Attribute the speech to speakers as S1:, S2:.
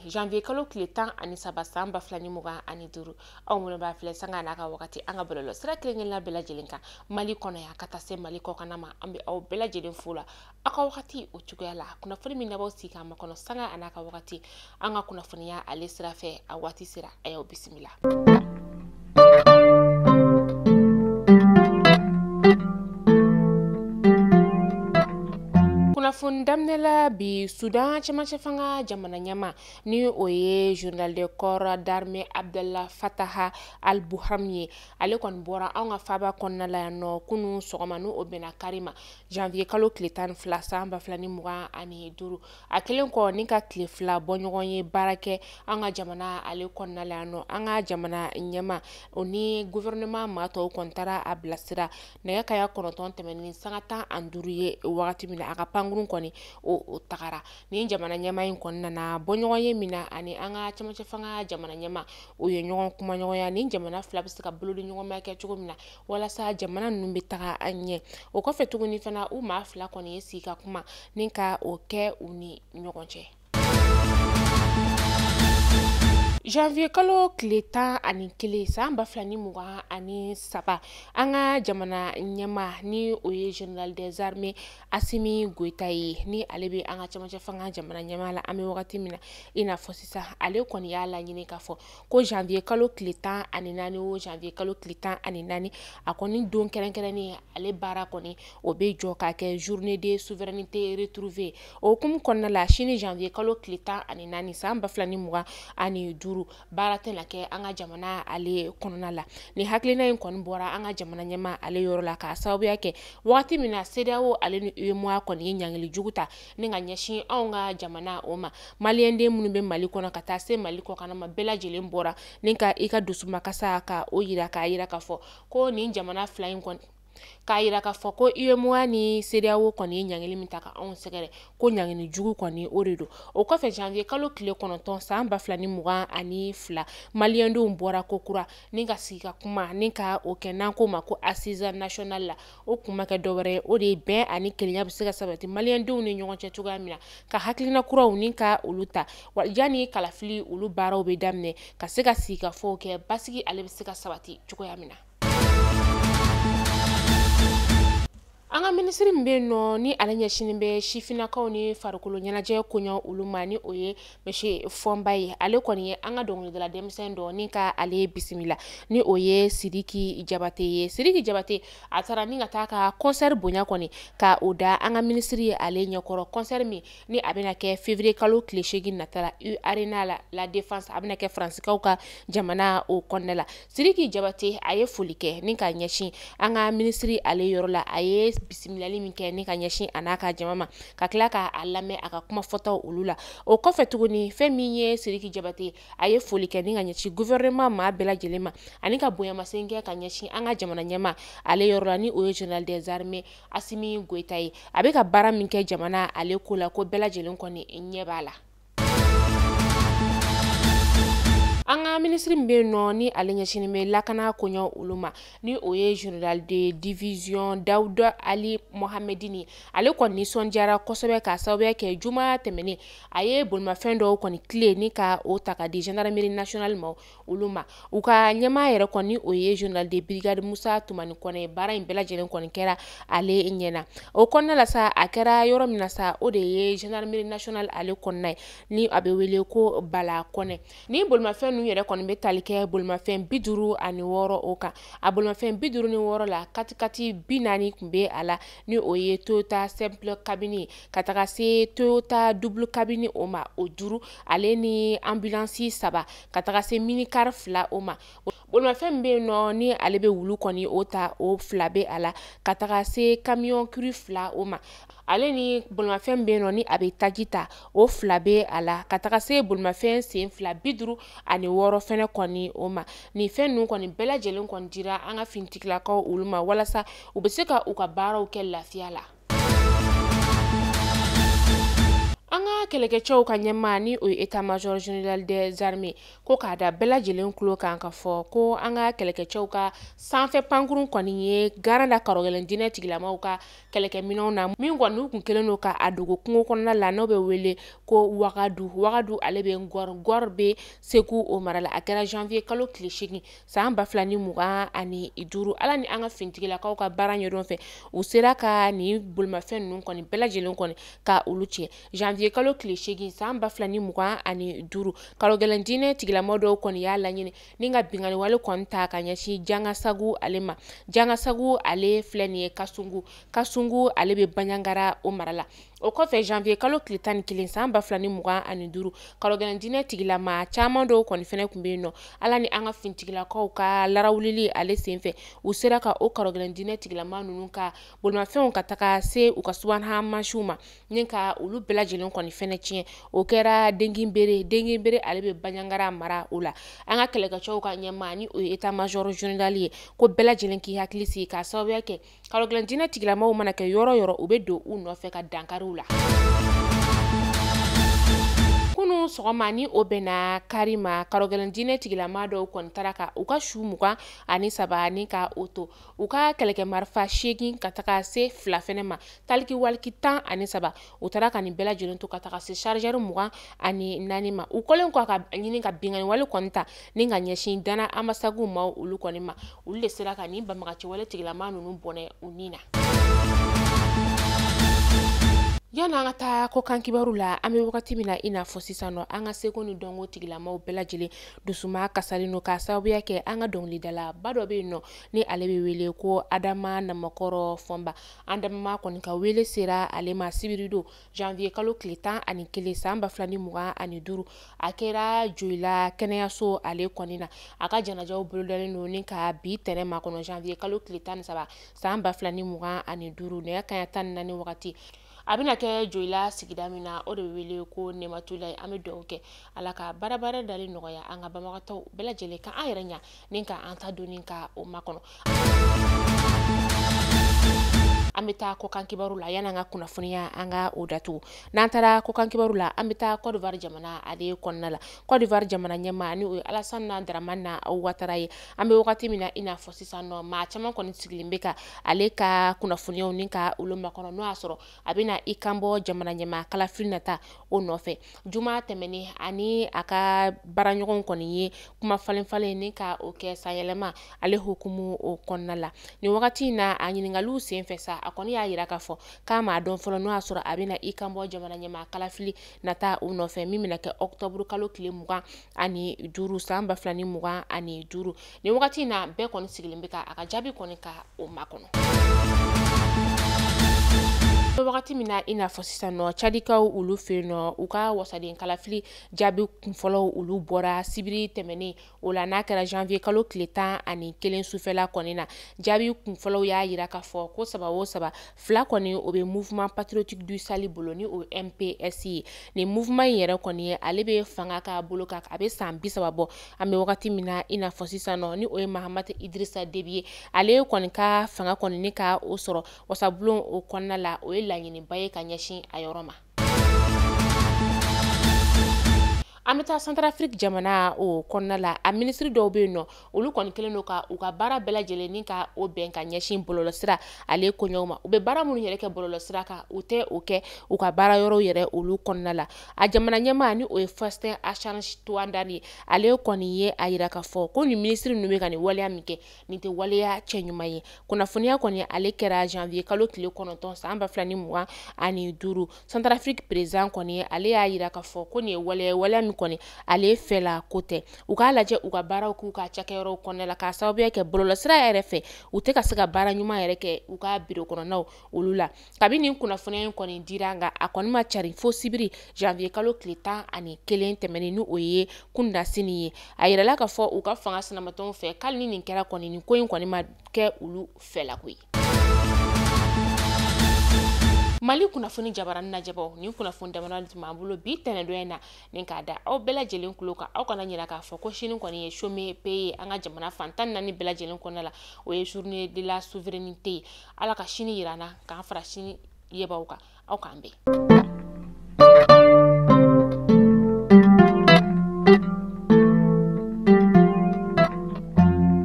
S1: janvier kalo tile 13 san 2025 aw minnu b'a filɛ sanga n'a ka wagati an ka bɔlɔlɔ sira kelen-kelenna bɛɛ lajɛlen kan Mali kɔnɔ yan ka taa se Mali kɔkanna ma an bɛ aw bɛɛ lajɛlen fo la aw ka wagati o cogoya la kunnafoni min n'aw sigi k'an makɔnɔ sanga a n'a ka wagati an ka kunnafoniya ale sira fɛ a waati sera a y'aw bisimila. Kunnafoni daminɛ la bi Sudan cɛmancɛ fanga jamana ɲɛmaa ni o ye général de corps d'armée Abdel Fattah al-Burhan ye ale kɔni bɔra anw ka faaba kɔnɔna la yan nɔ kunun sɔgɔma n'o bɛnna kari ma janvier kalo tile 12 san 2025 a kɛlen kɔ ni ka tile 2 bɔ ɲɔgɔn ye baara kɛ an ka jamana ale kɔnɔna la yan nɔ an ka jamana ɲɛmaa o ni gouvernement maa tɔw kɔni taara a bilasira nɛgɛ kanɲɛ 9 tɛmɛnen sanga 15 ye wagati min na a ka pankurun kɔni o tagara ni jamana ɲɛmaa in kɔni nana bɔ ɲɔgɔn ye min na ani an ka cɛmancɛ fanga jamana ɲɛmaa o ye ɲɔgɔn kumaɲɔgɔnya ni jamana fila bɛ se ka bolo di ɲɔgɔn ma kɛ cogo min na walasa jamana ninnu bɛ taga an ɲɛ o kɔfɛ tuguni fana u maa fila kɔni ye sigi ka kuma ni ka o kɛ u ni ɲɔgɔn cɛ. Janvier kalo tile 11 san 2023 an ka jamana ɲɛmaa ni o ye général des armées Assimi Goïta ye ni ale bɛ an ka cɛmancɛ fanga jamana ɲɛmaa la an bɛ wagati min na i n'a fɔ sisan ale kɔni y'a laɲini k'a fɔ ko janvier kalo tile 14 o janvier kalo tile 14 a kɔni don kɛrɛnkɛrɛnnen ale baara kɔni o bɛ jɔ k'a kɛ journée de souveraineté retrouvée o hukumu kɔnɔna la sini janvier kalo tile 14 san 2025 baara tɛna kɛ an ka jamana ale kɔnɔna la ni hakilina in kɔni bɔra an ka jamana ɲɛmaa ale yɔrɔ la k'a sababuya kɛ wagati min na CEDEAO ale ni UEMOA kɔni ye ɲangili jugu ta ni ka ɲɛsin anw ka jamana o ma maliyɛnden minnu bɛ Mali kɔnɔ ka taa se Mali kɔkanna ma bɛɛ lajɛlen bɔra ni ka i ka dusumakasa ka o yira k'a yira k'a fɔ ko nin jamana fila in kɔni k'a yira k'a fɔ ko UEMOA ni CEDEAO kɔni ye ɲangili min ta ka anw sɛgɛrɛ ko ɲangili jugu kɔni o de don o kɔfɛ janvier kalo tile 9 san 2022 maliyɛndenw bɔra ko kura ni ka sigi ka kuma ni ka o kɛ n'an k'o ma ko assise nationale la o kun ma kɛ dɔwɛrɛ ye o de ye bɛn ani kelenya bɛ se ka sabati maliyɛndenw ni ɲɔgɔn cɛ cogoya min na ka hakilina kuraw ni ka olu ta wa yanni kalafili olu baaraw bɛ daminɛ ka se ka sigikafɔw kɛ basigi ale bɛ se ka sabati cogoya min na. An ka minisiri min bɛ yen nɔ ni ale ɲɛsinnen bɛ sifinnakaw ni farikolo ɲɛnajɛ koɲɛ olu ma ni o ye monsieur Fɔnba ye ale kɔni ye an ka dɔnkilidala denmisɛn dɔ ni ka ale bisimila ni o ye Sidiki Jabate ye Sidiki Jabate a taara ni ka taa ka concert bonya kɔni ka o da an ka minisiri ye ale ɲɛkɔrɔ concert min ni a bɛna kɛ février kalo tile 8 nata la U Arena la La Défense a bɛna kɛ Faransikaw ka jamana o kɔnɔna la Sidiki Jabate a ye foli kɛ ni ka ɲɛsin an ka minisiri ale yɔrɔ la a ye bisimilali min kɛ ni ka ɲɛsin a n'a ka jama ma ka tila k'a lamɛn a ka kuma fɔtaw olu la o kɔfɛ tuguni fɛn min ye Sidiki Jabate a ye foli kɛ ni ka ɲɛsin gouvernement maa bɛɛ lajɛlen ma ani ka bonyamasegin kɛ ka ɲɛsin an ka jamana ɲɛmaa ale yɔrɔ la ni o ye général des armées Assimi Goïta ye a bɛ ka baara min kɛ jamana ale ko la ko bɛɛ lajɛlen kɔni ɲɛ b'a la. An ka minisiri min bɛ yen nɔ ni ale ɲɛsinnen bɛ lakana koɲɛ olu ma ni o ye général de division Dawuda Ali Mohamedini ale kɔni nisɔndiyara kosɛbɛ k'a sababuya kɛ juma tɛmɛnen a ye bolimafɛn dɔw kɔni tile ni ka o ta ka di gendarmerie nationale ma olu ma u ka ɲɛmaa yɛrɛ kɔni o ye général de brigade Musa Tumani Kɔnɛ baara in bɛɛ lajɛlen kɔni kɛra ale ɲɛna o kɔnɔna la sa a kɛra yɔrɔ min na sa o de ye gendarmerie nationale ale kɔnɔna ye ni a bɛ wele ko Bala Kɔnɛ ni bolimafɛn ninnu yɛrɛ kɔni bɛ tali kɛ bolimafɛn 56 o kan a bolimafɛn 56 la katikati 40 tun bɛ a la ni o ye Toyota simple cabine ka taga se Toyota double cabine o ma o 5 ale ni ambulance 3 ka taga se minicar 2 o ma bolimafɛn min bɛ yen nɔ ni ale bɛ wulu kɔni o ta o 2 bɛ a la ka taga se camion cru 2 o ma ale ni bolimafɛn bɛ yen nɔ ni a bɛ taji ta o 2 bɛ a la ka taga se bolimafɛn sen 2 56 fɛnɛ kɔni o ma nin fɛn ninnu kɔni bɛɛ lajɛlen kɔni dira an ka finitigilakaw olu ma walasa u bɛ se ka u ka baaraw kɛ lafiya la. An An ka kɛlɛkɛcɛw ka ɲɛmaa ni o ye état-major général des armées ko k'a da bɛɛ lajɛlen tulo kan ka fɔ ko an ka kɛlɛkɛcɛw ka sanfɛ pankurun kɔni ye garan da karɔgɛlɛn diinɛ tigilamaw ka kɛlɛkɛminɛnw na min kɔni u kun kɛlen don ka a dogo kungo kɔnɔna la n'o bɛ wele ko Wagadu. Wagadu ale bɛ Ngɔr, Ngɔr bɛ Segu o mara la. A kɛra janvier kalo tile 8 san 2025. Ala ni an ka finitigilakaw ka baara ɲɛdɔn fɛ u sera ka nin bolimafɛn ninnu kɔni bɛɛ lajɛlen kɔni ka olu tiɲɛ. Janvier kalo tile 8 san 2025 karɔgɛlɛn diinɛ tigilama dɔw kɔni y'a laɲini ni ka binkanni wale kɔni ta ka ɲɛsin Jangasagu ale ma. Jangasagu ale filɛ nin ye Kasungu, Kasungu ale bɛ Banjagara o mara la. O kɔfɛ janvier kalo tile 11 san 2025 karɔgɛlɛn diinɛ tigilama caman dɔw kɔni fɛnɛ tun bɛ yen nɔ. Ala ni an ka finitigilakaw ka larawulili ale senfɛ u sera ka o karɔgɛlɛn diinɛ tigilama ninnu ka bolimafɛnw ka taga se u ka subahana mansinw ma ni ka olu bɛɛ lajɛlen kɔni fɛnɛ tiɲɛ. O kɛra Denginbere, Denginbere ale bɛ Banjagara mara o la. An ka kɛlɛkɛcɛw ka ɲɛmaa ni o ye état-major général ye ko bɛɛ lajɛlen k'i hakili sigi k'a sababuya kɛ karɔgɛlɛn diinɛ tigilamaw mana kɛ yɔrɔ yɔrɔ u bɛ don u nɔfɛ ka dankari la. Kunun sɔgɔma ni o bɛnna kari ma karɔgɛlɛn diinɛ tigilama dɔw kɔni taara ka u ka su 23 ni ka o to u ka kɛlɛkɛ marifa 8 ka taga se 2 fɛnɛ ma taliki waliki 13 u taara ka nin bɛɛ lajɛlen to ka taga se chargeur 24 ma. U kɔlen kɔ ka ɲini ka binkanni wale kɔni ta ni ka ɲɛsin Dana Amasagu maaw olu kɔni ma, olu de sera ka nin banbagaci wale tigilama ninnu bɔnɛ u ni na. Yanni an ka taa kɔkan kibaru la, an bɛ wagati min na i n'a fɔ sisan nɔ an ka seko ni dɔnko tigilamaw bɛɛ lajɛlen dusuma kasalen don k'a sababuya kɛ an ka dɔnkilidala ba dɔ bɛ yen nɔ ni ale bɛ wele ko Adama Namakɔrɔ Fɔnba. Adama kɔni ka wele sera ale ma sibiridon janvier kalo tile 11 san 2025. A kɛra Joyila kɛnɛyaso ale kɔni na. A ka janajaw bolodalen don ni ka bi tɛnɛ makɔnɔ janvier kalo tile 13 san 2025 nɛgɛ kanɲɛ 14 wagati. A bɛna kɛ Joyila sigida min na o de bɛ wele ko Nematulayi. An bɛ dugawu kɛ Ala ka baara dalen nɔgɔya an ka banbagatɔw bɛɛ lajɛlen ka an yɛrɛ ɲa ni ka an ta donni ka o makɔnɔ. An bɛ taa kɔkan kibaru la yanni an ka kunnafoniya an ka o datugu. N'an taara kɔkan kibaru la an bɛ taa Côte d'Ivoire jamana ale kɔnɔna la. Côte d'Ivoire jamana ɲɛmaa ni o ye Alassane Dramane Ouattara ye. An bɛ wagati min na i n'a fɔ sisan nɔ maa caman kɔni sigilen bɛ ka ale ka kunnafoniyaw ni ka olu makɔnɔ n'o y'a sɔrɔ a bɛna i kan bɔ jamana ɲɛmaa kalafili nata o nɔfɛ. Juma tɛmɛnen ani a ka baaraɲɔgɔnw kɔni ye kuma falen falen ni ka o kɛ sanyɛlɛma ale hukumu o kɔnɔna la. Nin wagati in na a ɲininkaliw senfɛ sa a kɔni y'a yira k'a fɔ k'a m'a dɔn fɔlɔ n'o y'a sɔrɔ a bɛna i kan bɔ jamana ɲɛmaa kalafili nata o nɔfɛ min bɛna kɛ octobre kalo tile 25 san 2025. Nin wagati in na bɛɛ kɔni sigilen bɛ ka a ka jaabi kɔni ka o makɔnɔ. Wagati min na i n'a fɔ sisan nɔ Tchadikaw olu fɛ yen nɔ u ka wasaden kalafili jaabi kunfɔlɔw olu bɔra sibiri tɛmɛnen o la n'a kɛra janvier kalo tile 11 sufɛla kɔni na. Jaabi kunfɔlɔw y'a yira k'a fɔ ko 3 o 3 2 kɔni o bɛ Mouvement Patriotique du Sahel bolo ni o ye MPS ye. Nin mouvement in yɛrɛ kɔni ye ale bɛ fanga ka bolo kan a bɛ san 30 bɔ. An bɛ wagati min na i n'a fɔ sisan nɔ ni o ye Mahamat Idrissa Déby ye ale kɔni ka fanga kɔni ni ka o sɔrɔ wasabulon o kɔnɔna la o ye laɲiniba ye ka ɲɛsin a yɔrɔ ma. An bɛ taa Centrafrique jamana o kɔnɔna la a minisiri dɔw bɛ yen nɔ olu kɔni kɛlen don ka u ka baara bɛɛ lajɛlen ni ka o bɛn ka ɲɛsin bɔlɔlɔsira ale koɲɛw ma. U bɛ baara minnu yɛrɛ kɛ bɔlɔlɔsira kan u tɛ o kɛ u ka baara yɔrɔw yɛrɛ olu kɔnɔna la. A jamana ɲɛmaa ni o ye Faustin Archange Touadéra ye ale kɔni ye a yira k'a fɔ ko nin minisiri ninnu bɛ ka nin waleya min kɛ nin tɛ waleya cɛɲuman ye. Kunnafoniya kɔni ale kɛra janvier kalo tile 9 san 2025. Centrafrique président kɔni ale y'a yira k'a fɔ ko nin ye waleya min kɔni ale fɛla ko tɛ. U k'a lajɛ u ka baaraw k'u ka cakɛyɔrɔw kɔnɔna la k'a sababuya kɛ bɔlɔlɔsira yɛrɛ fɛ u tɛ ka se ka baara ɲuman yɛrɛ kɛ u ka biro kɔnɔnaw olu la. Kabini nin kunnafoniya in kɔni dira nka a kɔni ma cari fo sibiri janvier kalo tile 11 tɛmɛnen ni o ye kundasini ye. A yirala k'a fɔ u ka fanga sinamatɔnw fɛ k'ale ni nin kɛra kɔni nin ko in kɔni ma kɛ olu fɛla ko ye. Mali kunnafoni jabarani lajɛbaw nin kunnafoni damadɔ tun b'an bolo bi tɛnɛndon in na ni k'a da aw bɛɛ lajɛlen tulo kan. Aw kana ɲinɛ k'a fɔ ko sini kɔni ye chômé payé an ka jamana fan 14 bɛɛ lajɛlen kɔnɔna la o ye journée de la souveraineté ye. Ala ka sini yira an na k'an fara sini yebaw kan. Aw k'an bɛn.